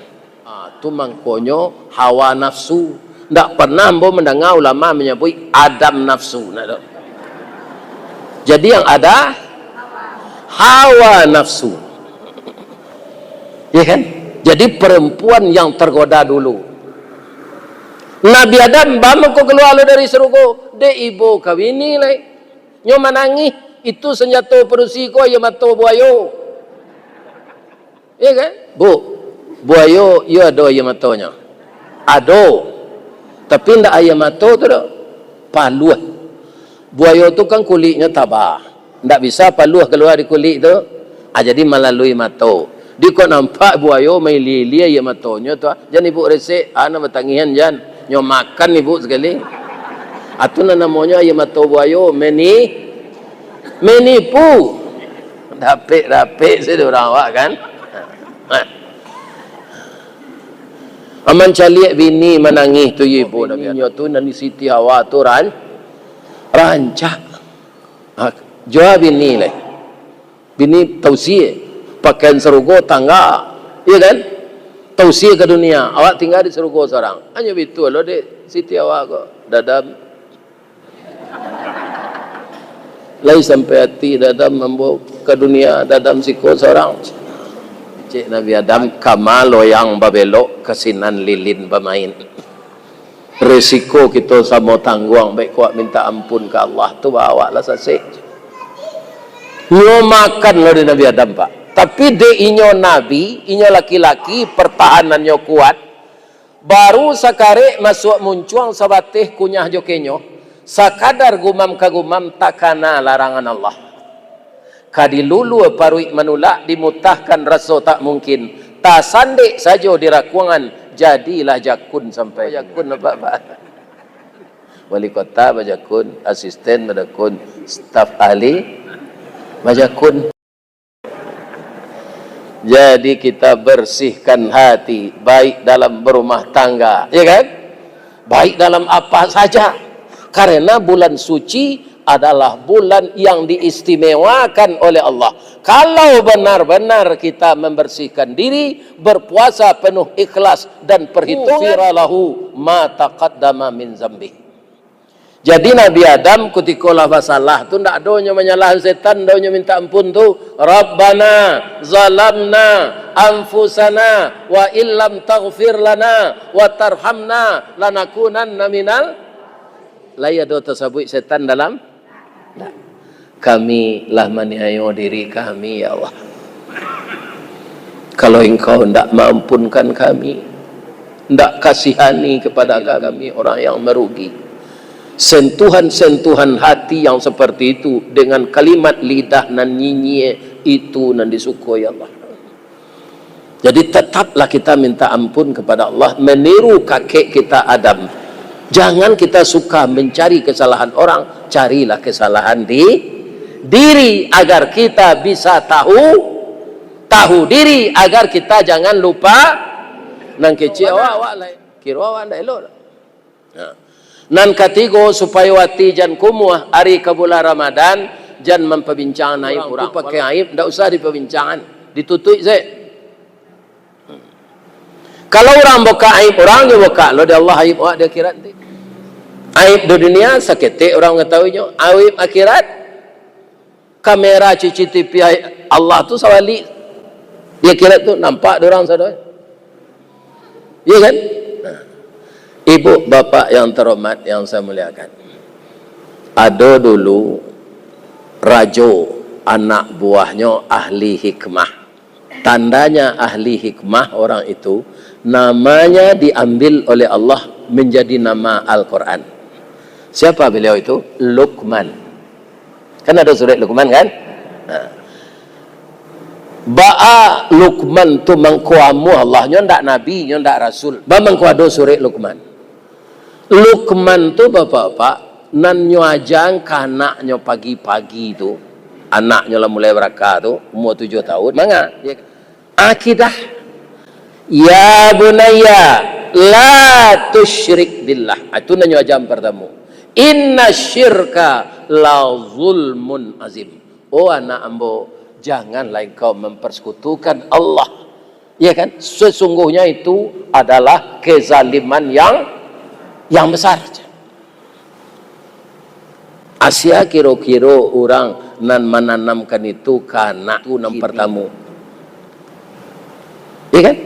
Ah, tu mangkonyo hawa nafsu. Ndak pernah ambo mandanga ulama manyabuik Adam nafsu, ndak ado. Jadi yang ada hawa nafsu. Ya kan? Jadi perempuan yang tergoda dulu. Nabi Adam baa mangko kalua lo dari sarugo, dek ibo ka bini lai. Nyo manangih, itu sanjato padusi ko aia mato buayo. Iya kan? Bu, buayo iyo ado aia matonyo? Ado. Tapi ndak aia mato tu doh. Paluah. Buayo tu kan kuliknyo taba. Ndak bisa paluah kalua di kulik tu. Ah, jadi malalui mato. Di kok nampak buayo mailia-ilia aia matonyo tu, ah, jan ibu resek, ah, nan batangihan jan. Nyo makan ibu sakali. Atu nan namonyo aia mato buayo, meni-, menipu. Dapek-dapek sajo urang awak kan. Aman caliak bini manangih tu, ibu, nyo tu nan di Siti Hawa tu ran-, rancak. Ha, jua bini lai. Bini tausia, pakaian sarugo tangga, iya kan? Tausia ka dunia, awak tingga di sarugo surang. Hanyo bitu lo dek Siti Hawa ko, Adam. Lai sampai ati Adam mambawa ka dunia, Adam siko surang. Cek Nabi Adam, kama loyang babelok, ka sinan lilin bamain. Resiko kito samo tangguang, baik kuaik minta ampun ka Allah, tu baa awak lah sasek. Nyo makan lo dek Nabi Adam, Pak. Tapi dek inyo nabi, inyo laki-laki, pertahanannyo kuat, baru sakarek masuak muncuang sabateh kunyah jo kenyo, sakadar gumam ka gumam takana larangan Allah. Ka dilulua paruik manulak, dimutahkan raso tak mungkin, tasandek sajo di rakuangan, jadilah jakun sampai. Jakun apa, Pak? Wali kota bajakun, asisten bajakun, staf ahli bajakun. Jadi kita bersihkan hati, baik dalam berumah tangga, ya kan? Baik dalam apa saja. Karena bulan suci adalah bulan yang diistimewakan oleh Allah. Kalau benar-benar kita membersihkan diri, berpuasa penuh ikhlas dan perhitungan, ghufira lahu ma taqaddama min zambi. Jadi Nabi Adam kutiko lah basalah tu, ndak ado nyo manyalahan setan, ndak ado nyo minta ampun tu, "Rabbana zalamna anfusana wa illam taghfir lana wa tarhamna lanakunanna minal." Lai ado tasabuik setan dalam? Ndak. Kami lah maniayo diri kami, ya Allah. Kalau Engkau ndak maampunkan kami, ndak kasihani kepada kami orang yang merugi. Sentuhan-sentuhan hati yang seperti itu dengan kalimat lidah nan nyinyia itu nan disuko, ya Allah. Jadi, tetaplah kita minta ampun kepada Allah, meniru kakek kita Adam. Jangan kita suka mencari kesalahan orang, carilah kesalahan di diri, agar kita bisa tahu, tahu diri, agar kita jangan lupa. Nan kecek awak, awak lai. Kiro awak ndak elok. Ya. Nan katigo, supayo ati jan kumuah ari ka bulan Ramadan, jan mampabincang aib urang. Urang tu pakai aib, ndak usah dipabincang, ditutuik se. Kalau urang bukak aib urang, jo bukak lo di Allah aib awak di akhirat nanti. Aib di dunia, saketek urang mangatahuinyo. Aib akhirat, kamera C C T V Allah tu sabalik. Di akhirat tu nampak dek urang sado. Iya kan? Nah. Ibu, bapak yang terhormat, yang saya muliakan. Ado dulu rajo, anak buahnyo ahli hikmah. Tandanya ahli hikmah orang itu, namanya diambil oleh Allah menjadi nama Al-Quran. Siapa beliau itu? Luqman. Kan ado surek Luqman, kan? Nah. Baa Luqman tu mangko amuah Allah, nyo ndak nabi, nyo ndak rasul. Ba mangko ado surek Luqman. Luqman tu, bapak-bapak, nan nyo ajakan ka anaknyo pagi-pagi tu, anaknyo lah mulai baraka tu, umua tujuah tahun, manga? Ya. Akidah. "Ya bunayya, la tusyrik billah." Ah, itu nan nyo ajakan partamo. "Inna syirka la zulmun azim." Oh anak ambo, janganlah engkau mempersekutukan Allah. Ya kan? Sesungguhnya itu adalah kezaliman yang, yang besar. Asia kiro-kiro urang nan mananamkan itu ka anak tu nan partamo. Ya kan?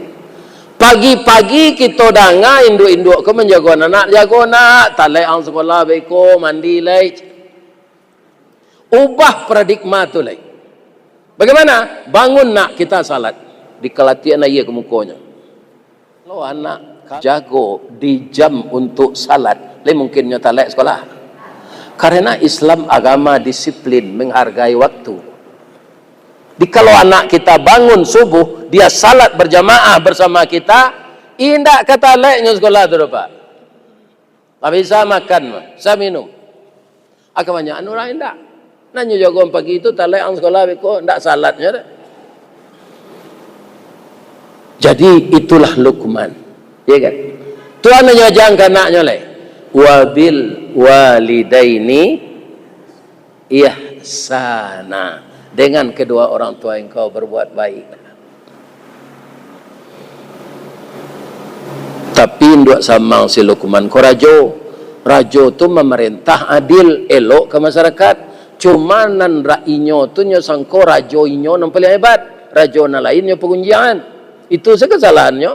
Pagi-pagi kito danga induak-induak ko manjago anak, "Jago nak, talek ang sakolah beko, mandi lai." Ubah paradigma tu lai. Bagaimana? Bangun nak, kita salat. Dikalatian aia ka mukonyo. Kalau anak jago di jam untuk salat, lai mungkin nyo talek sakolah. Karena Islam agama disiplin, menghargai waktu. Di kalau anak kita bangun subuh, dia salat berjamaah bersama kita, indak ka talek nyo sakolah tu doh, Pak. Lah bisa makan, bisa minum. Ah, kabanyakan urang indak. Nan nyo jago pagi tu, talek ang sakolah beko, ndak salatnyo doh. Jadi, itulah Luqman. Ya kan? Tuhan nyo ajakan ka anaknyo lai. "Wabil walidaini ihsana." Dengan kedua orang tua engkau berbuat baik. Tapi induak samang si Luqman ko rajo. Rajo tu mamarentah adil, elok ka masyarakat. Cuma nan rak inyo tu nyo sangko rajo inyo nan paliang hebat. Rajo nan lain nyo pagunjiangan. Itu se kasalahannyo.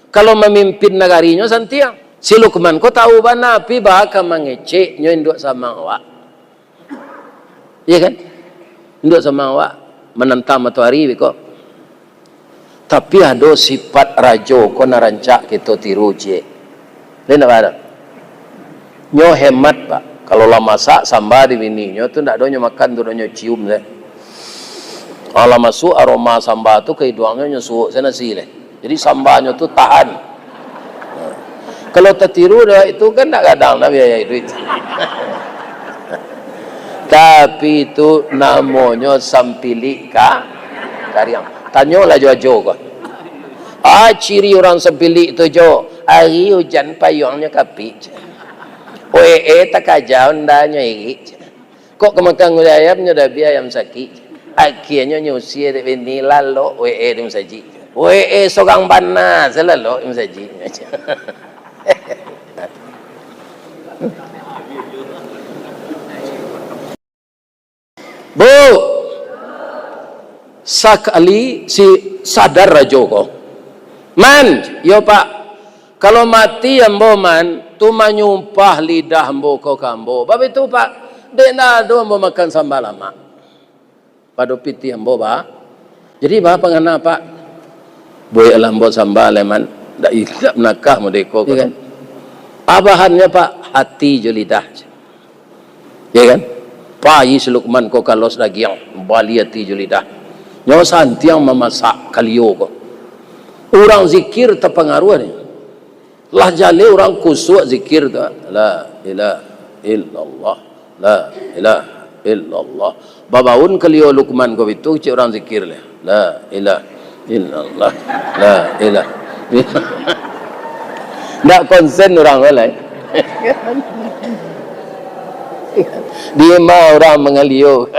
Kalau mamimpin nagarinyo santiang. Si Luqman ko tahu bana, pi baa ka mangecek nyo induak samang awak. Iya kan? Induak samang awak manantang matoari beko. Tapi ado sifat rajo ko nan rancak kito tiru, ciek. Lai ndak baa doh? Nyo hemat, Pak. Kalau lah masak samba di bininyo tu, ndak ado nyo makan tu, ndak nyo cium se. Alah masuak aroma samba tu ka iduangnyo, nyo suok se nasi lai. Jadi sambanyo tu tahan. Kalau tatiru dah itu kan ndak gadang dah biaya iduik. Tapi itu namonyo sampilik ka kariang. Tanyolah jo ajo ko. Ah, ciri urang sampilik tu jo, ari ujan payuangnyo kapik. Wee takaja undanyo irik. Kok ka makan gulai ayam, nyo dabia ayam sakik. Akienyo nyo usie dek bini, lalok wee di musajik. Wee sorang bana se lalok di musajik. Bu, sakali si sadar rajo ko. Man, yo Pak, kalau mati ambo, Man, tu manyumpah lidah ambo ko ka ambo. Bab itu, Pak, dek ndak ado ambo makan samba lamak. Pado pitih ambo, Pak. Jadi, baa pangana, Pak? Buek lah ambo samba lai, Man. Ndak ilap nakah modeko ko. Iya kan? Abahannyo, Pak, hati jo lidah. Ya kan? Pai si Lukman ko kalos dagiang, bali ati jo lidah. Nyo santiang mamasak kalio ko. Urang zikir tapangaruah ni. Lah jaleh urang kusuak zikir tu. La ilaha illallah. La ilaha illallah. Babaun kalio Lukman ko bitu, cek urang zikir leh. La ilaha illallah. La ilaha illallah. Ndak konsen urang ko lai. Di ma urang mangalio.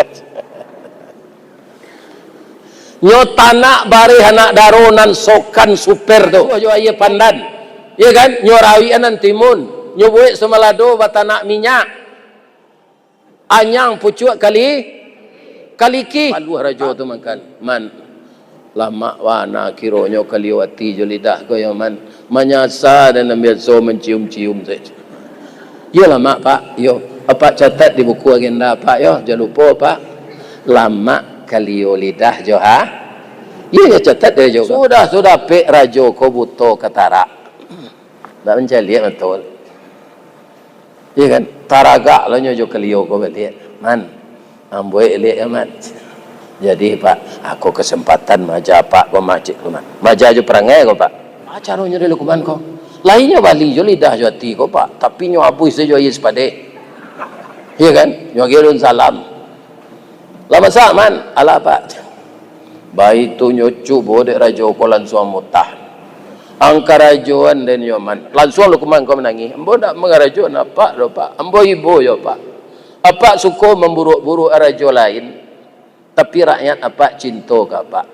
Nyo tanak bareh anak daro nan sokan super tu. Jo aia pandan. Iya kan? Nyo rawik nan timun. Nyo buek samalado batanak minyak. Anyang pucuak kali, kaliki. Paluah rajo tu makan. Man. Lamak bana kironyo kalio ati jo lidah ko yo, Man. Manyasa den nan biaso mancium-cium sajo. Iyo lamak, Pak. Iyo. Apak catat di buku agenda, Pak, yo. Jan lupo, Pak. Lamak kalio lidah jo, ha? Iyo, yo catat deh jo. Sudah, sudah pek rajo ko buto katarak. Ndak mancaliak mato. Iya kan? Taragak lah nyo jo kalio ko baliak. Man, ambo liak ya, Man. Jadi, Pak, ako kesempatan maja Pak ko, Mak, cek Lukman. Maja jo parangai ko, Pak. Ah, caronyo dek Lukman ko. Lainyo bali jo lidah jo ati ko, Pak. Tapi nyo abuih sajo aia sipadeh. Iya kan? Nyo agiah daun salam. Lah masak, Man? Alah, Pak. Baitu nyo cubo dek rajo ko lansuang mutah. Angka rajoan den yo, Man. Lansuang Lukman ko manangih. Ambo ndak mangarajoan apak doh, Pak. Ambo ibo yo, Pak. Apak suko mamburuak-buruak rajo lain, tapi rakyat apak cinto ka apak.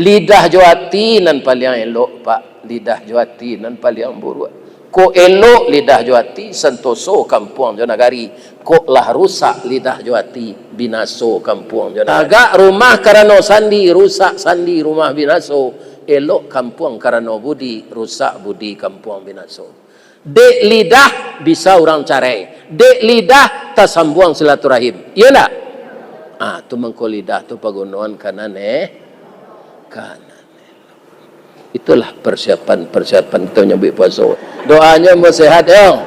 Lidah jo ati nan paliang elok, Pak. Lidah jo ati nan paliang buruak. Kok elok lidah jo ati, santoso kampuang jo nagari. Kok lah rusak lidah jo ati, binaso kampuang jo nagari. Tagak rumah karano sandi, rusak sandi rumah binaso. Elok kampuang karano budi, rusak budi kampuang binaso. Dek lidah bisa urang carai, dek lidah tasambuang silaturahim. Iyo ndak? Ah, tu mangko lidah tu pagunoan kanan, eh. Kanan. Itulah persiapan-persiapan kita manyabuik puaso. Doanyo ambo sehat, yo.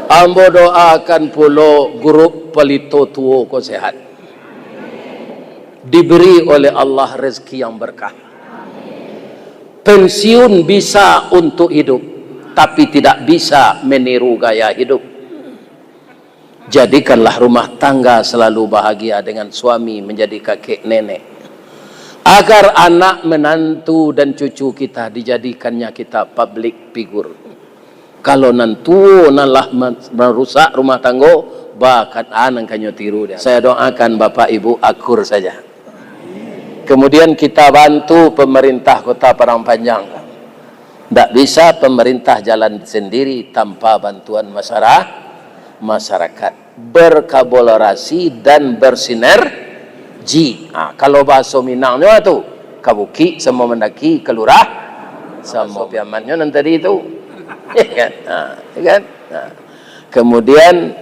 Ambo doakan pulo grup Palito Tuo ko sehat. Diberi oleh Allah rezeki yang berkah. Pensiun bisa untuk hidup, tapi tidak bisa meniru gaya hidup. Jadikanlah rumah tangga selalu bahagia dengan suami menjadi kakek nenek. Agar anak menantu dan cucu kita dijadikannya kita public figure. Kalau nan tuo nan lah ma-, marusak rumah tanggo, bakat a nan kanyo tiru dia. Saya doakan bapak ibu akur saja. Kemudian kita bantu pemerintah Kota Padang Panjang. Ndak bisa pemerintah jalan sendiri tanpa bantuan masyara-, masyarakat. Berkolaborasi dan bersinergi. Ha, kalau bahaso Minangnyo tu, ka bukik samo mandaki, ka lurah samo piamannyo nan tadi tu. Ya kan? Ha, ya kan? Ha. Kemudian,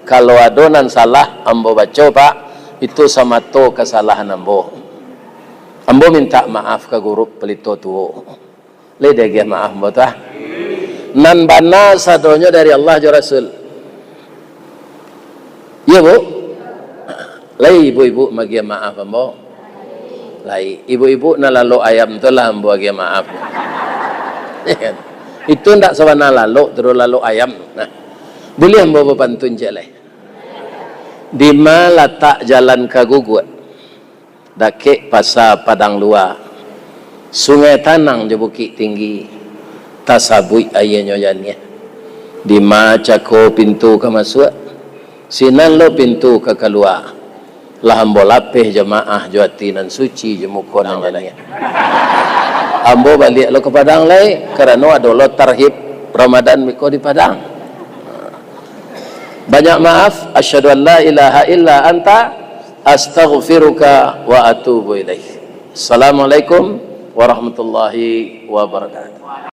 kalau ado nan salah ambo baco, Pak, itu samato kasalahan ambo. Ambo minta maaf ka guru Palito Tuo. Lai diagiah maaf ambo tu, ah. Nan bana sadonyo dari Allah jo Rasul. Iyo, Bu? Lai ibu-ibu magiah maaf ambo? Lai. Ibu-ibu nan lalok ayam tu lah ambo agiah maaf. Itu ndak sabana lalok, tu lalok ayam. Nah. Buliah ambo bapantun ciek lai. Dima latak jalan ka Guguak? Dakek Pasa Padang Lua, Sungai Tanang jo Bukik Tinggi, tasabuik aianyo janiah. Dima cako pintu ka masuak, sinan lo pintu ka kalua. Lah ambo lapeh jamaah jo ati nan suci jo muko nan janiah. Ambo baliak lo ka Padang lai, karano ado lo tarhib Ramadan miko di Padang. Banyak maaf. Asyhadu an la ilaha illa anta, astaghfiruka wa atubu ilaik. Assalamualaikum warahmatullahi wabarakatuh.